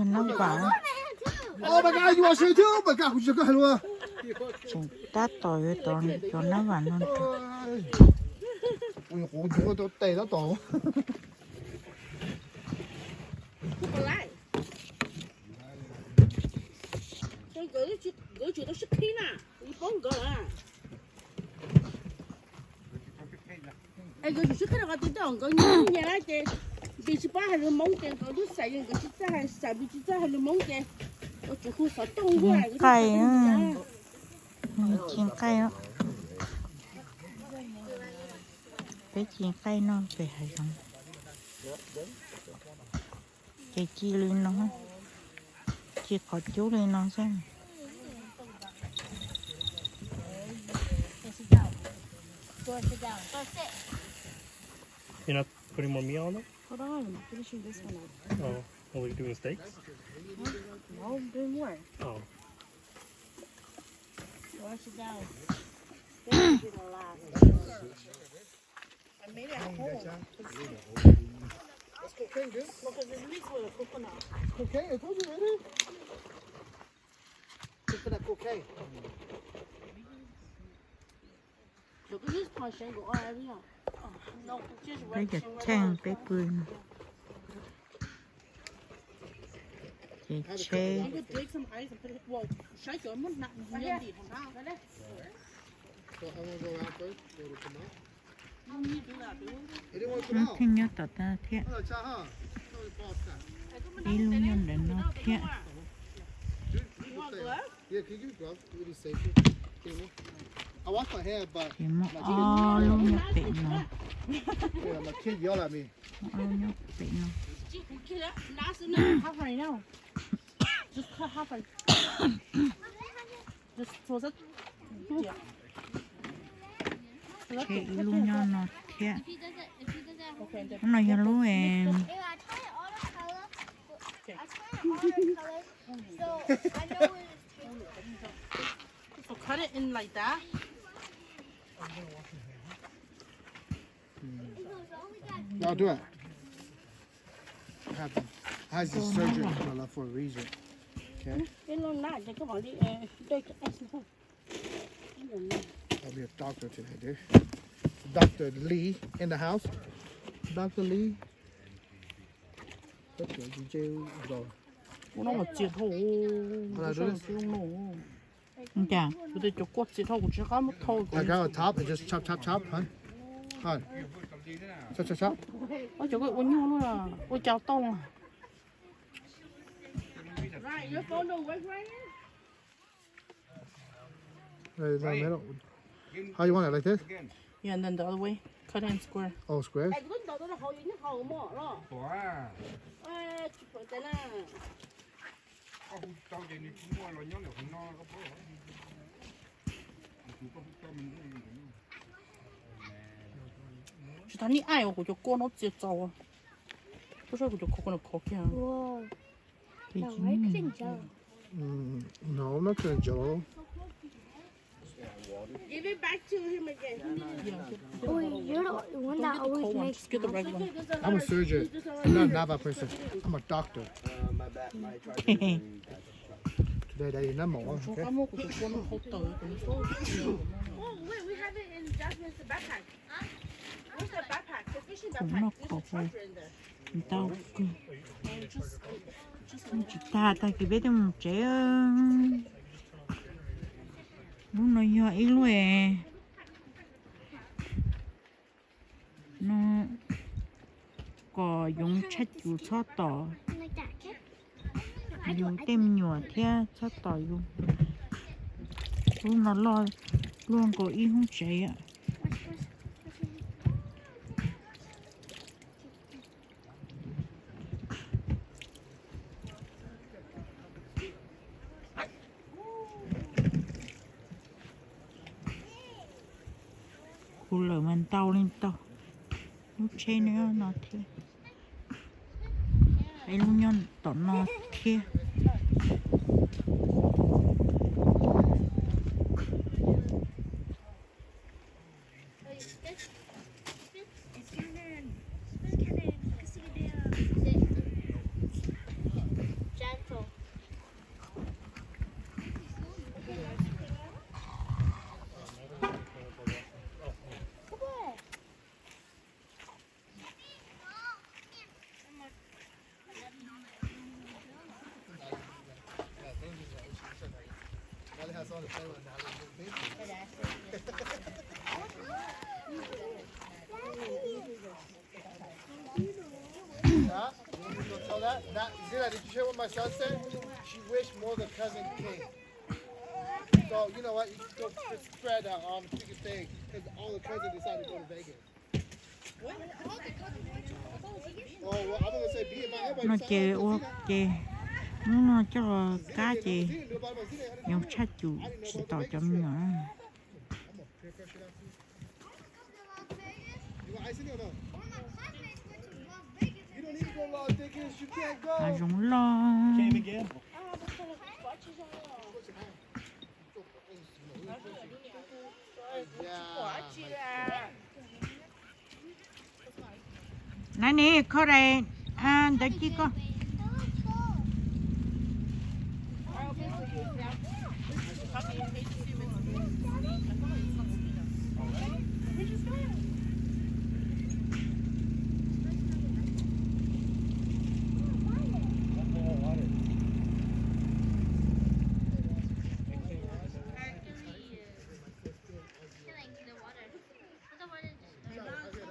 Nab vam. Oh my God, you want shit too? Oh my God, kuv tsis tau kawg hais lus. Tseem tab tom yuav cov nab vam no. Kuv yuav tau tes tab tom. Nkawd tsum tau sib qhib na, kuv paub nkawd lawm. Es nkawd tsum sib qhib rau qhov twg, nkawd nyias nyias na ces Npis tsis paub hais lus Hmoob ces nkawd twb xav, nkawd tsis txawj hais, xav Npis tsis txawj hais lus Hmoob ces nkawd tsum hu xov tooj nqaij, ci nqaij, peb ci nqaij noj pem hav zoov. Ces ci li no, ci qhov cub li no xwb. You're not putting more meat on it? Hold on, I'm finishing this one up. Oh, are we doing steaks? No, I'm doing more. Oh. Wash it down. This will be the last. I made it at home. That's cocaine, dude. Because it's mixed with a coconut. Cocaine? I told you already. Coconut cocaine. Peb cov tsheej peb pw. Ces tsheb. Lub theej nyob tom tag thiab. Ib lub nyob ntawm no thiab. Ces muaj ob lub nyob pem no. Muaj ob lub nyob pem no. Tseg ib lub nyob no thiab. Lub no yog lub I'll do it. I have to, I have the surgery for a reason. Okay? I'll be a doctor today, dude. Doctor Lee in the house. Doctor Lee. Ua no mas txias dhau. Ua no. Cas? Kuv tias cov kua txias dhau kuv tsis qab muab thau. I got a top and just chop, chop, chop, hun. Hun. Chop, chop, chop. Ua cov kua ua nyuj no, ua cas tau. Hey, no, middle. How you want it, like this? Yeah, and then the other way. Cut it in square. Oh, square? Tsis tas nim aim uas kuv cov kua no txias txaus. Kuv saib kuv cov kua no khov kiag. Mm, no, I'm not gonna jello. Give it back to him again. Oh, you're the one that always makes. Just get the regular one. I'm a surgeon. I'm not a Nava person. I'm a doctor. Today, daddy, not more. Okay? Oh, wait, we have it in Jasmine's backpack. Where's the backpack? The fishing backpack. There's a charger in there. Ntau kawg. Tsis tas tag kis peb twb mus tsev. Lub no yog ib lub no kom yoov tshaj cum txhob tom yus tej me nyuam thiab txhob tom yus. Lub no loj luaj nkaus ib hoob tsev. Kuv lawm mas ntau li ntau. Lub tsheb nyob no thiab. Ib lub nyob tom no thiab. Huh? You gonna tell that? That, Zena, did you hear what my son said? She wished more of the cousins came. So, you know what? You can go sp- spread out on the freaking thing because all the cousins decided to go to Vegas. Well, I'm gonna say B if I, everybody No decided ces to go ua see that. Ces hnub no coj kab ces yog tshaj cum tsis tos cov me nyuam. Hav zoov loj. Nai ni, kho dais ntawd ci koj.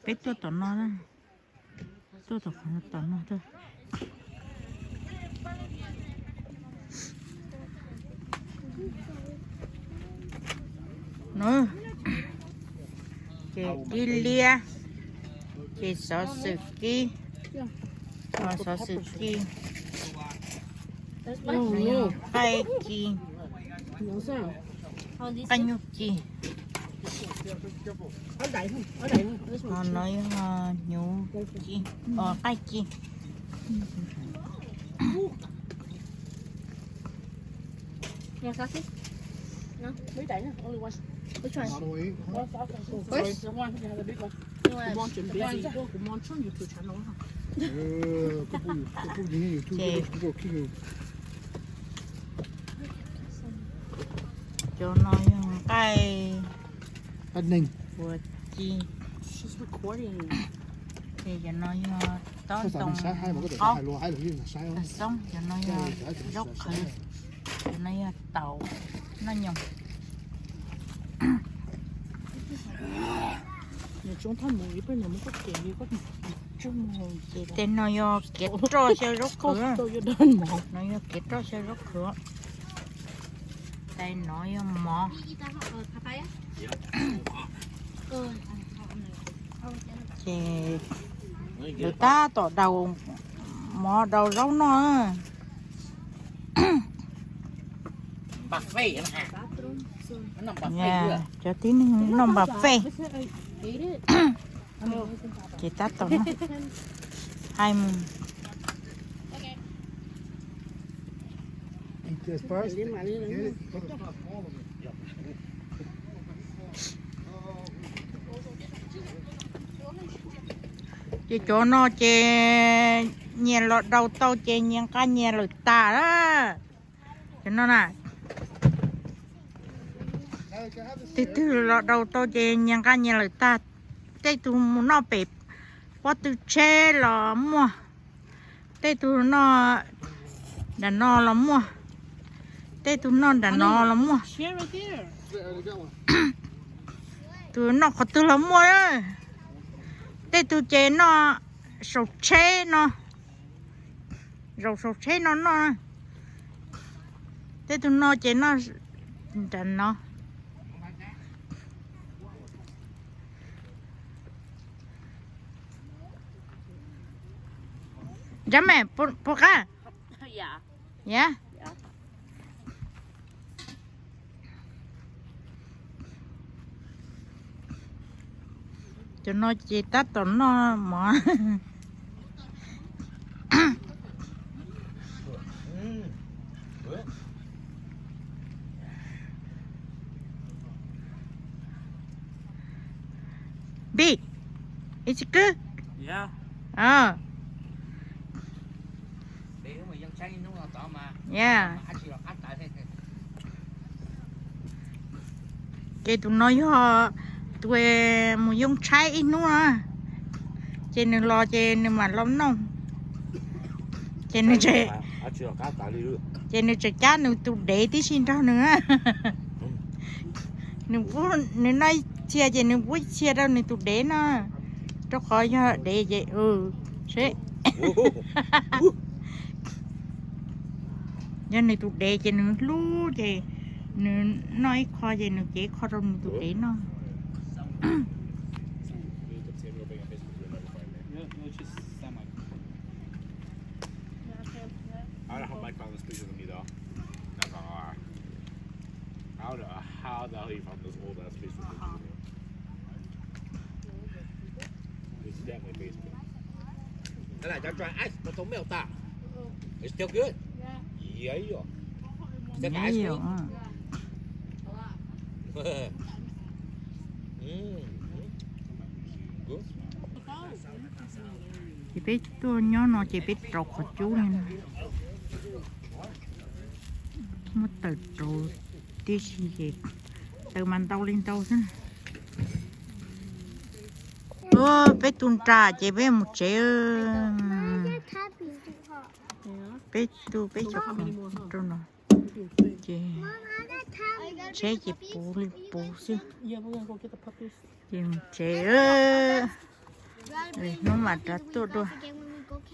Peb tuaj tom no, tuaj tom qhov tom no tuaj. Ces kib liab, ces xov xwm kib, xov xwm ci, qaij ci, qaij nyuj ci. Ho no yog hnyuv ci, qaij ci. Ces cov no yog nqaij ua ci, ces cov no yog tob ntoo qaub, xoob, cov no yog zaub qhwv, cov no yog taum noj nyoos. Tej no yog kev roj xyaw zaub qhwv, no yog kev roj xyaw zaub qhwv. Tais no yog mov. Ces lawv tab tom daus mov daus zaub noj. Cov tib neeg noj npas fej. Ces tab tom noj. Hais mus. Ces cov no ces nyias los daus tau ces nyias nqa nyias lawm tas lawm. Cov no na, tej twg los daus tau ces nyias nqa nyias lawm tag. Tej tug mus noj pem pob tw tsheb los muaj, tej tug noj nram no los muaj, tej tug noj nram no los muaj, tus noj qhov twg los muaj. Tej tug ces noj saum tsheb no, zaum saum tsheb no noj. Tej tug no ces noj nram no. Nrab me puas qab? Ya. Cov no ces tab tom noj mov. Bi, ib txhij kwb. Ces tus no yog tus mus yoo tshaib ib hnub na, ces nws los ces nws mam los noj. Ces nws, ces nws tseem cab nws tus dev tib si nrog nws. Nws, nws noj ib txhia ces nws pub ib txhia rau nws tus dev no, rau qhov yog dev ces, seb, yog nws tus dev ces nws hlub ces nws noj ib qho ces nws cev ib qho rau nws tus dev noj. I don't know how Mike found this picture of me though. Not gonna lie. I don't know how the hell you found this old ass picture of me. It's definitely Facebook. Cái này cho try ice, but don't melt that. It's still good. Yeah, yeah. Is that the ice cream? Mm. Good. Ces peb tuaj nyob no ces peb rauv qhov cub li no. Muab tawm rauv tib si ces tawm mas ntau li ntau xwb. Peb tu nra ces peb mus tsev. Peb tu peb cov khoom rau no ces tsheb ces puv li puv xwb. Ces mus tsev. Lwm hnub mam rov tuaj dua.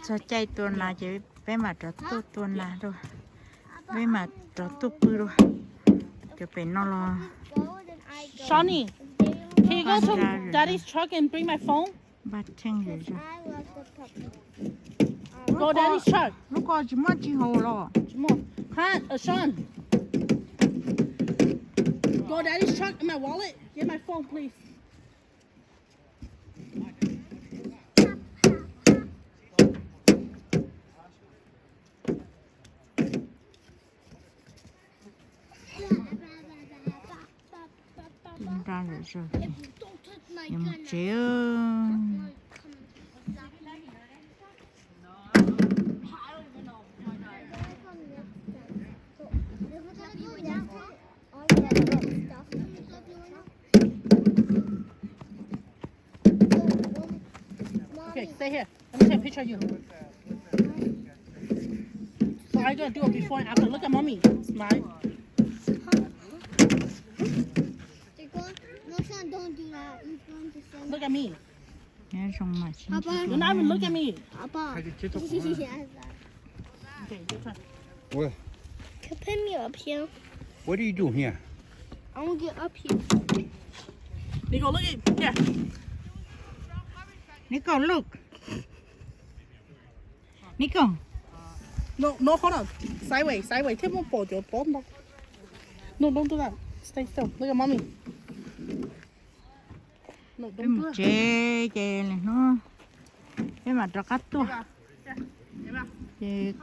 Txog caij tua nas ces peb mam rov tuaj tua nas dua. Peb mam rov tuaj pw dua. Cov pem no los Shawnee, can you go to Daddy's truck and bring my phone? Npaj theej zom zaws. Go Daddy's truck. Lub ko tsis muaj tsis haus los? Tsis muaj. Hi, uh, Sean. Go Daddy's truck and my wallet. Get my phone, please. Nra lawm, yuav mus tsev. Okay, stay here. Let me take a picture of you. So I gotta do a before and after. Look at mommy. Smile. Look at me. You're not even look at me. Okay, your turn. What? Can you put me up here? What are you doing here? I want to get up here. Nico, look at here. Nico, look. Nico. No, no, hold on. Sideways, sideways. Thiab muab pom cov pob ntoo. No, don't do that. Stay still. Look at mommy. Peb mus tsev ces lwm hnub peb mam rov qab tuaj. Ces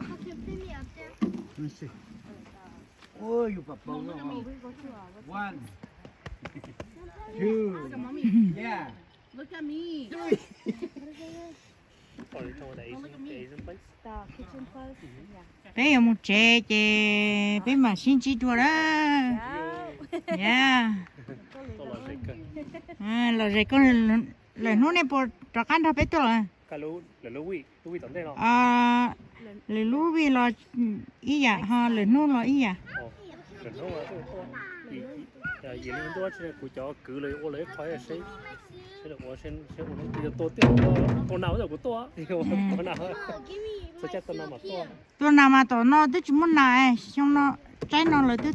Look at me. Peb yuav mus tsev ces peb mam sib ntsib dua na. Los zes koj, lwm hnub nej puas rov qab nrog peb tuaj los? Lwm lub vij los ib yam, ho lwm hnub los ib yam. Kuv cov kwv los ua lawv ib qho seb, seb ua, seb ua no kuv yuav tua tiag, tua nas kuv tuaj, tua nas, txhua caij tua nas mas tuaj. Tua nas mas tom no twb tsis muaj nas, xyoo no, tsaib no lawv twb